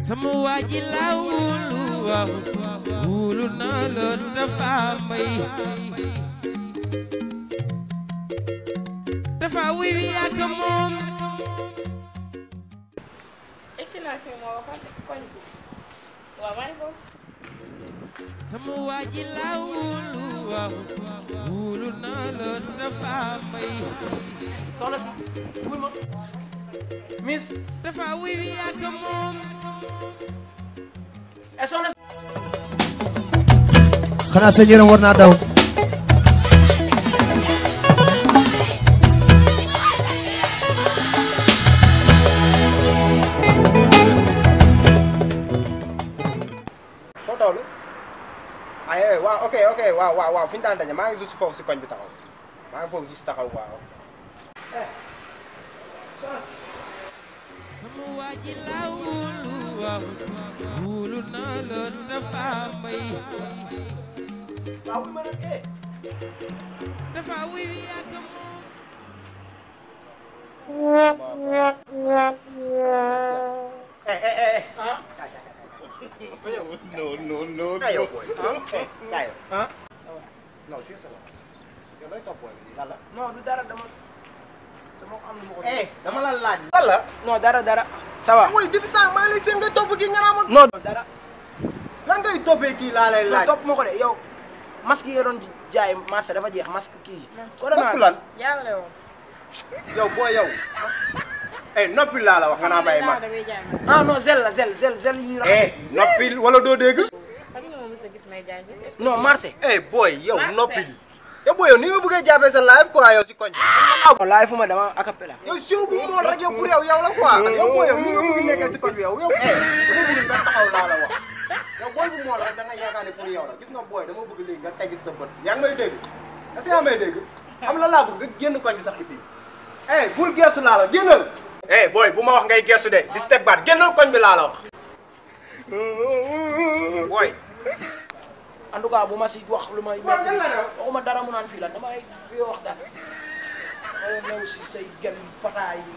Semua jilau wulu nalo tafamai tafawi ya kamom excellence mo waxal koñ wa may fo semua jilau wulu nalo tafamai soxna si wuy ma miss tafawi ya kamom soxna xanaa sa yaram war naa daw foo toll ay waaw ok waaw fi ñu daan daje maa ngi juste foofu si koñ bi taxaw maa ngi foofu juste taxaw waaw semua jilau wulu nalo tafamai waaw ma nag tafawi ya kamom No. Kayo boy. Kayo. Ha? No, tiyo sa lang. Yung lay top boy, lala. No, dara dama ko am lu ko. Dama la laaj. Lala? No, dara. Sawa. Oy, di sa ma lay seen nga top gi nga mo. No, dara. Lan ngay topé ki la lay laaj. Top mo ko de yow. Masque yi doon jaay marché dafa jeex masque ki. Masque lan? jaawale wo Yow boy yow. Noppi laa la wax nga naa bàyyi max. Ah non zel yi ñu raxas. Noppil wala doo dégg. xam nga mo mësa gis may jaay ci Non marché. Boy yow noppil. Yow boy yow ni nga bëggee jàppee sa live quoi yow si koñ. Live ma dama acapella. Yow show bu mo rek yow pour yow la quoi. Yow boy yow ni nga bëgg nekkee si koñ bi yow. Yow dama bëgg nga taxaw laa la wax. Yow boy bu mo la da nga yaakaar ne pour yow la. Gis nga boy dama bëgg léegi nga teggi sa bët. Yaa ngi may dégg. Est-ce que yaa may dégg? Xam la laa bëgg nga génn koñ bi sax ipi. Bul geesu laa la génnal. Boy bu ma wax ngay geesu de di step baat génnal koñ bi laa la wax. Boy. En tout cas bu ma si wax lu may metti waxuma dara mu naan fii la damay fi wax daal. Ñëw si say gel yi pataay yi